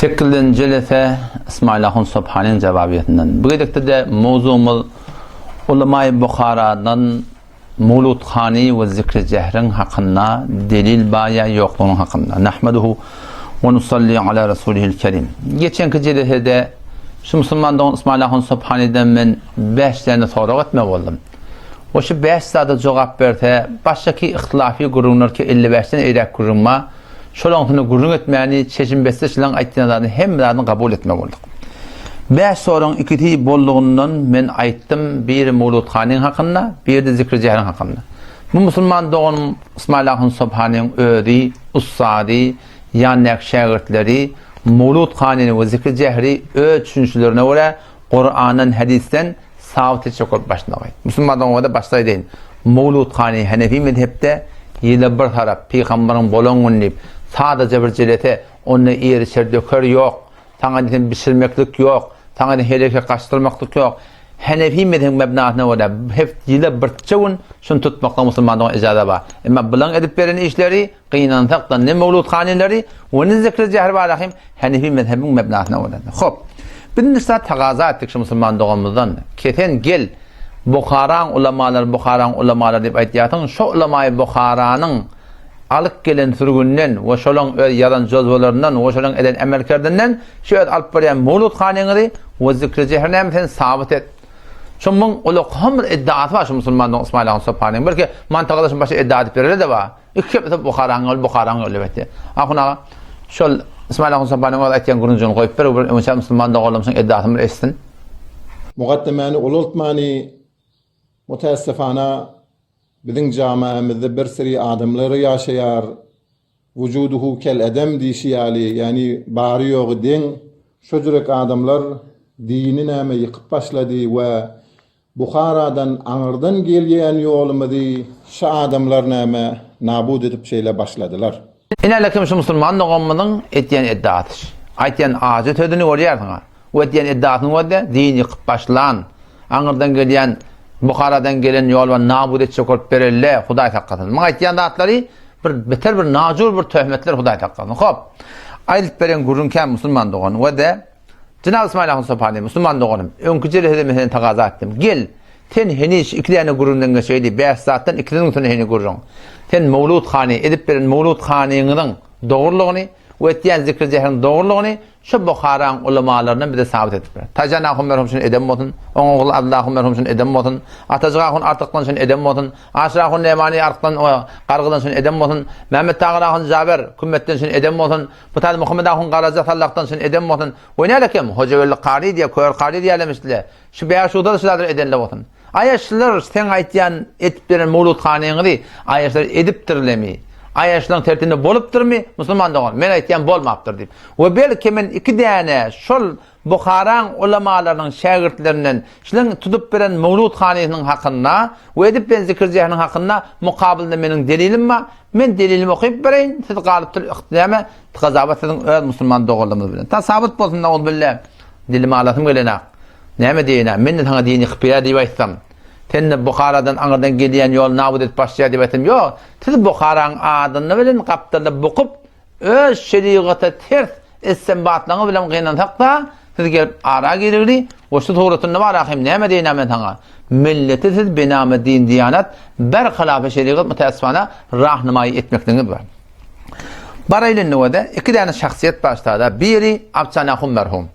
Sekizinji jelese Ismail ahun Sobhanyň jawabiýetinden. Bu gezekde-de mowzugymyz Ulamaý Buharadan Mawlud hany we zikri jehriň hakynda delil bar ýa ýoklugynyň hakynda. Nahmaduhu we nusalli ala rasulihil kerim. Geçenki jelesede şu musulman dogan Ismail ahun Sobhanydan men 5 däne sorag etmek boldum. We şu 5 zada jogap berse, başdaky ihtilafy gürrüňler ki 55-den eýräk gürrüň bar. Şolaň üstünde gürrüň etmäni, çeşim besse şolaň aýtýan zadyny hemme zadyny kabul etmek bolduk. Bäş soragyň ikisi boldugyndan men aýtdym, biri Mawlud hanyň hakynda, biri-de Zikri Jähriň hakynda. Bu musulman doganym Ysmaýyl ahun Sobhanyň özi, ussady, ýanyndaky şägirtleri Mawlud hanyny we Zikri Jähri öz düşünişlerine görä Kurandan, hadysdan Sabyt etjek bolup başlady. Musulman doganlarda başda aýdaýyn. Mawlud hany Hanefi mezhepde ýyla bir tarap pygambaryň bolan güni diýip, sadaja bir jelese, onda iýer-içer döker ýok, saňa diýsem bişirmeklik ýok, saňa diýsem heleke gaçdyrmaklyk ýok. Hanefi mezhebiň mebnasyna görä heft ýyla birçe gün şuny tutmaklyga musulman dogan ijaza bar. Emma bulaň edip beren işleri Gynansak-da, ne Mewlud hanyleri we ne Zikri Jähr barada hem Hanefi mezhebiniň mebnasyna görä. Hop. Biz indi şa tagaza etdik şu musulman doganymyzdan. Kesen gel, Buharaň ulamalary, Buharaň ulamalary diýip aýtýarsyň, şo ulamaýy Buharanyň alyp gelen sürgünden we şolaň öz ýazan jozwalaryndan we şolaň eden emelkerdinden şu öz alyp barýan Mewlud hanyňyzy we Zikri Jähri näme sen sabyt et. Şo muň ulakam bir iddiasy bar şu musulman dogan Ysmaýyl ahun Sopanyň. Belki mantygada şuny başga iddia edip berere-de bar. Iki kepse Buharaň ýoly, Buharaň ýoly diýip aýtdy. Ahun aga, şol Ismail ahun Sopanyň öz aýtýan gürrüňjigini goýup ber, bir öňçä musulman doganlarymyzyň eddasyny bir eşitsin. Mugaddemany ulaltmany mutaessefana biziň jamaämizde bir seri adamlar ýaşaýar, wujuduhu kel edem diýşi ýaly, ýagny bary-ýogy deň, şo jürek adamlar dini näme ýykyp başlady we Buharadan aňyrdan gelýän ýolumyzy şa adamlar näme nabut edip şeýle başladylar. Ine lekim şu musulman doganymyzyň etýän eddasyş. Aýtýan ajy sözüni görýärsiň-a. O etýän eddasyny gör-de, din ýykyp başlan, aňyrdan gelýän Buharadan gelen ýol bar nabut etjek bolup berelle, Hudaý saklasyn. Muň aýtýan zatlary bir beter bir najur bir töhmetler Hudaý saklasyn. Hop. Aýdyp beren gürrüň kän musulman dogan we-de Jenap Ysmaýyl ahun Sopany, musulman doganym, öňki jelesede men senden tagaza etdim. Gel, sen heniz iki däne gürrüňden geçeýli, bäş zatdan ikisiniň üstünde heniz gürrüň. Sen Mawlud hany, edip beren Mawlud hanyňyzyň dogrulygyny we etýän zikri-jehriň dogrulygyny şu Buharaň ulamalaryndan bize sabyt edip ber. Tajan ahun merhum şuny eden bolsun, oň ogly Abdylla ahun merhum şuny eden bolsun, Atajyk ahun Artykdan şuny eden bolsun, Aşyr ahun Nemany Arkdan, Gargydan şuny eden bolsun, Mämmet Tagyr ahun Jaber, Kümmetden şuny eden bolsun, Bu täze Muhammet ahun Garaja sallakdan şuny eden bolsun. We nälekem, Hojabelli kary diýýär, Kör kary diýýärlemişdile. Şu bäşuda-da şu zatlary edenler bolsun. Aýa şular seň aýtýan edip beren mawlud hanyňyzy aýa şular edipdirlemi? Aýa şularyň tertibinde bolupdyrmy? Musulman dogan, men aýtýan bolmapdyr diýip. We belki men iki däne şol Buharaň ulamalarynyň şägirtlerinden şularyň tutup beren mawlud hanysynyň hakynda we edip beren zikir-jehiniň hakynda mukabylynda meniň delilim bar. Men delilimi okyp bereýin, siz galypdyr näme gazabat siziň öz musulman doganlarymyz bilen. Ta sabyt bolsun nauzubilla. Dilimi alasym gelenak. Näme diýeýin-ä, men-de saňa din ýykyp berýär diýip aýtsam. Sen-de Buharadan aňyrdan gelýän ýoly nabut edip başlaýar diýip aýtsam. Ýok, siz Buharaň adyny bilen gapdalda bukup, öz şerigata ters istinbatlaryňyz bilen gynansak-da, siz gelip ara girigli we şu suratynda bar ahim näme diýeýin-ä men saňa. Milleti siz binama din-diýanat berhilafy şerigat müteessifana rahnumaýy etmekligiňiz bar. Baraýly indi wede iki däne şahsyýet bar ştada. Biri Abçan ahun merhum.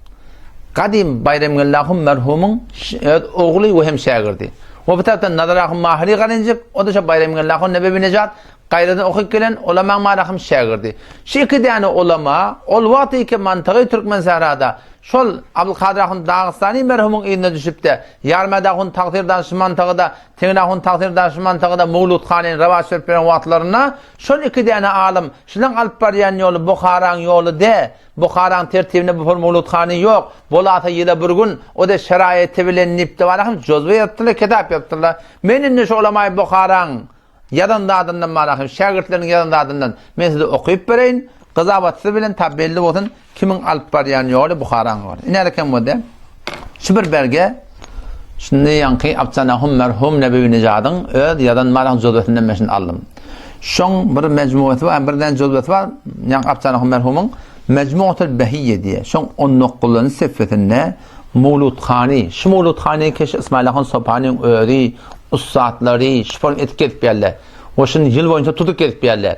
Gadym Baýramgeldi ahun merhumyň öz ogly we hem şägirdi. We bu tarapdan Nazar ahun Mahyry garinjik, o-da şo Baýramgeldi ahun Nebewinejat gaýradan okyp gelen ulamaň marahym şägirdi. Şu iki däne ulama ol wagt iki mantygy türkmen sährada şol Abdulkadyr ahun Dagystany merhumyň yzyna düşüp-de, Ýarmäd ahun Tagsyr şu mantygyda, Tegin ahun Tagsyr şu mantygyda Mowlud hanyny rowaç berip beren wagtlarynda şol iki däne alym şulaň alyp barýan ýoly Buharaň ýoly de, Buharaň tertibinde bu Mowlud hany ýok, bolasa ýyla bir gün, o-da şeraýeti bilen diýip-de barahym jozwe ýazypdyrlar, kitap ýazypdyrlar. Men indi şu ulamaýy Buharaň Ýazan zadyndan barahym, şägirtleriniň ýazan zadyndan men size okyp bereýin. Gyzabatsyz bilen ta belli bolsun, kimiň alyp barýan ýoly Buharaň ýoly. Ine eken boldy. Şu bir belge şunda ýaňky Abçanahum merhum Nebewi-Nejadyň öz ýazan marah jozbesinden men şuny aldym. Şoň bir mejmuasy bar, bir däne jozbesi bar, ýaňky Abçanahum merhumyň. Mejmuatul Behiyye diýe, şoň on dokuzynjy sefesinde Mowludhany, şu Mowludhany keşi Ismail ahun Sopanyň özi, ussatlary, şuparyň edip gezip ýärler. We şuny ýyl boýunça tutup gezip ýärler.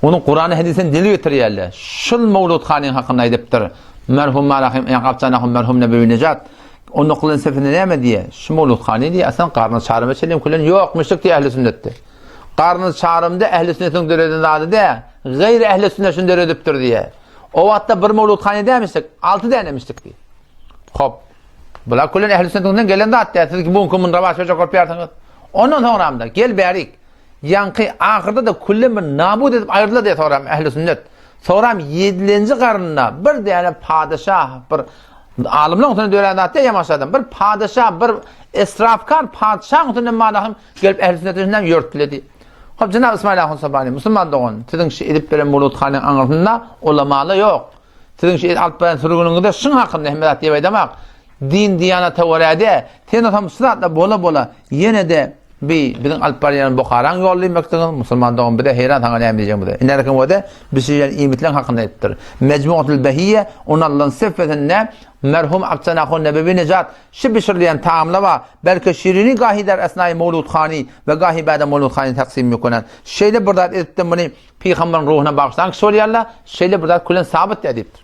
Onuň Kurany hadysini delil getirýärler. Şul Mowludhanyň hakynda aýdypdyr. Merhum Marahim, ýa Gapjan ahun merhum Nebewi Nejat. On dokuzynjy sefesinde näme diýe? Şu Mowludhany diýe, aslan garny çaryma çenli külen ýok, müşrik diýe ähli sünnetde. Garny çarymda ähli sünnetiň döreden zady dä, gaýry ähli sünnet şuny döredipdir diýe. O wagtda bir mowludhane dämişdik, alty dänemişdik diýe. Hop. Bular külen ähli sünnetiňden gelen zat dä. Siz bu gün muny rawaç berjek bolup ýarsyňyz. Ondan soňramda gel bärik. Ýaňky ahyrda-da küllen bir nabut edip aýyrdylar diýe soram ähli sünnet. Soram ýedilenji garynda bir däne padyşah bir alymlaryň üstüne dörän zat dä ýamaşadan. Bir padyşah bir esrafkar patyşaň üstüne manahym Gelip ähli sünnete şundan ýörtüledi. Hop, jenap Ismail ahun Sabani, musulman dogan, siziň şu edip beren muruthanyň aňyrsynda ulamala ýok. Siziň şu alyp beren sürgüniňizde şuň hakynda hemme zat diýip aýdamak. Din diýanata görä-de, sen otam şu zatlar bola-bola ýene-de bi biziň alyp barýan Buharaň ýoly diýmekdigiň, musulman dogan bize heýran saňa näme diýjegimize. Inerkin wede bişirilen iýmitleň hakynda aýdypdyr. Mejmuatul Behiýe on allan sefesinde merhum Abjan ahun Nebewi Nejat Şu bişirilýän tagamlar bar, belki şirini gahi der esnai mowludhany we gahi bäde mowludhany taksim mükünen. Şeýle bir zat edipdir muny pygamberiň ruhuna bagyşlan kişi bolýarlar, şeýle bir zat külen sabyt dä diýipdir.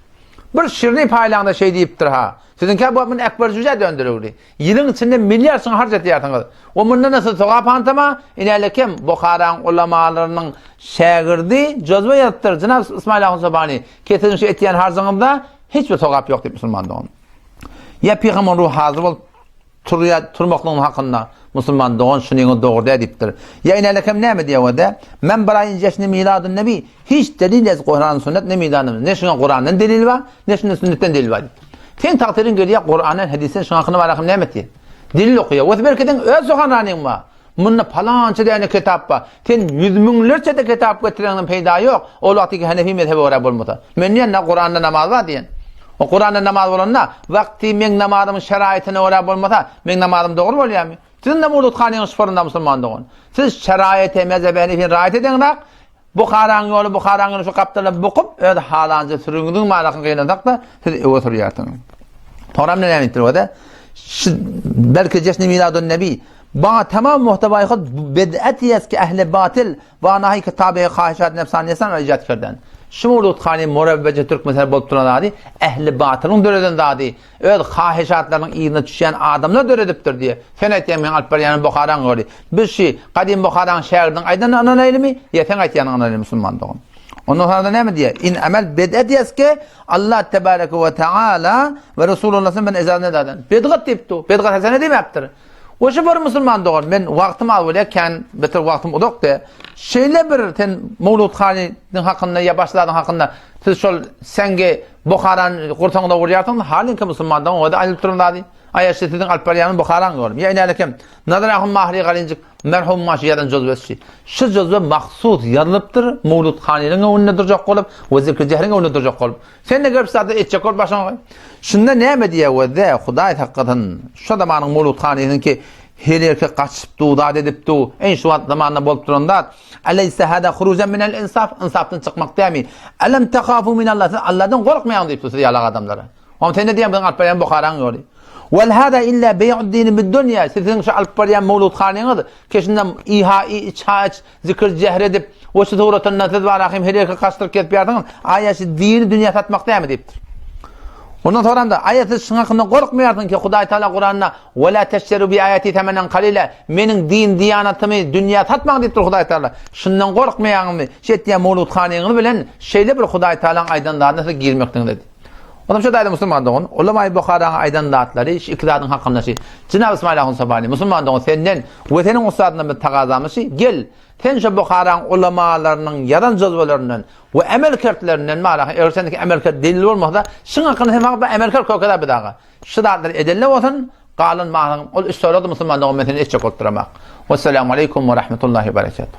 Bir şirini paýlaňda şeý diýipdir ha. Siziňkä bu muny ekber jüjä döndürüwdi. Ýylyň içinde milliard şuňa harç etýärsiňiz. We mundan-da siz sogap hantama, inälekem Buharaň ulamalarynyň şägirdi jozba ýazypdyr, jenap Ismail ahun Sobani, ki siziň şu etýän harjyňyzda hiç bir sogap ýok diýip musulman dogan. Ýa pygamber ruhy hazyr bolup turýar, turmaklygyň hakynda musulman dogan şunyňy dogry däl diýipdir. Ýa inälekem näme diýýär o-da? Men baraýyn jeşni miladun nebi, hiç delil ez Kuran sünnet ne midanymyz. Ne şuňa Kurandan delil bar, ne şunda sünnetden delil bar diýipdir. Seň takdyryň gelýär Kurandan, hadysdan şuň hakynda bar näme diýýär? Delil okaýar. Wes belki den öz sohanranyň bar. Munda palança däne kitap bar. Sen ýüz müňlerçe-de kitap getireňden peýda ýok, ol wagtky Hanefi mezhebe görä bolmasa. Men diýen, na Kuranda namaz bar diýen. O Kuranda namaz bolanda, wagty meň namazymyň şeraýatyna görä bolmasa, meň namazym dogry bolýarmy? Siziň de murut hanyňyz şuparynda musulman dogan. Siz şeraýate, mezhebe Hanefini raýat edeňzak, Buharaň ýoly Buharaň ýoly şu gapdala bukup, öz halanja sürüňiziň manasyny gynansak-da, siz öe sürýärsiňiz. Soňram näme diýipdir o-da? Belki jeşni miladun nebi Ba tamam muhtewai hud bid'at ki ehli batil va nahi ki tabi haşat nefsaniyesan ve icat kerden. Şu murut hany murevvece türk mesele bolup duran zady ehli batylyň döreden zady öz haşatlarynyň yzyna düşýän adamlar döredipdir diýe. Sen aýtýaň men alyp barýanym Buharaň ýoly. Biz şu gadym Buharaň şägirdiniň aýdanyna ynanaýlymy ýa seň aýtýanyňa ynanaýlymy musulman dogan. Ondan soňra näme diýýär? In amel bid'at ki Allah tebareke we taala we Resulullah sallallahu aleyhi ve sellem ben Bidgat diýipdi. Bidgat hasene diýmäpdir. We şu bir musulman dogan men wagtym az bolýar, kän beter wagtym uzak de. Şeýle bir sen Mawlud hanyň hakynda ýa başga zadyň hakynda siz şol sengi Buharan gursaňda urýarsyňyz, halinki musulman dogan o-da aýdylyp duran zady. Aýa şu siziň alyp barýanyň Buharaň ýoly. Ýa inälekem Nazar ahun Mahri Galinjik merhum maşy ýazan jozbesi. Şu jozbe mahsus ýazylypdyr Mawlud hanynyň öňünde durjak bolup we zikri jehriň öňünde durjak bolup. Sen-de gelip şu zady etjek bolup başyňa goý. Şunda näme diýýär we de Hudaý saklasyn şu zamanyň Mawlud hanynyňky heleke gaçyp du zat edip du eý şu wagt zamanda bolup duran zat Aleýse hada hurujan minel insaf ynsapdan çykmak dämi Elem tehafu minallah siz Allahdan gorkmaýaňyz diýipdir siz ýalak adamlara. Oňa sen ne diýýäň biziň alyp barýan Buharaň ýoly. Wal hada illa beý'ud dini bid dunýa. Siziň şu alyp barýan mowludhanyňyz keşinde iha i iç ha iç zikir jehr edip we şu suratynda siz bar ahim her ýerki kaçdyryp gezip ýarsyňyz. Aýa şu dini dünýä satmak dämi diýipdir. Ondan soňra da aýa siz şuň hakynda gorkmaýarsyň ki Hudaý Taala Kuranda we la teşteru bi aýati semenen kalila meniň din diýanatymy dünýä satmaň diýipdir Hudaý Taala. Şundan gorkmaýaňyzmy? Şeýtýän mowludhanyňyz bilen şeýle bir Hudaý Taalaň aýdan zadyna siz girmekdiňiz diýip. Onam şu daýda musulman dogan, Ulamaý Buharaň aýdan zatlary şu iki zadyň hakynda şi. Jenap Ismail ahun Sabani, musulman dogan senden we seniň ussadyndan biz tagazamyz şi, gel, sen şu Buharaň ulamalarynyň ýazan jozwalaryndan we emel kertlerinden mara, eger sendeki emel kert delil bolmasa, şyň hakynda sen maňa bir emel kert kökez bir daga. Şu zatlary edende bolsun, galan maňa ol üç sorady musulman dogan men seni etjek bolup duramak. Wessalamu aleýkum we rahmetullahi we berekatuh.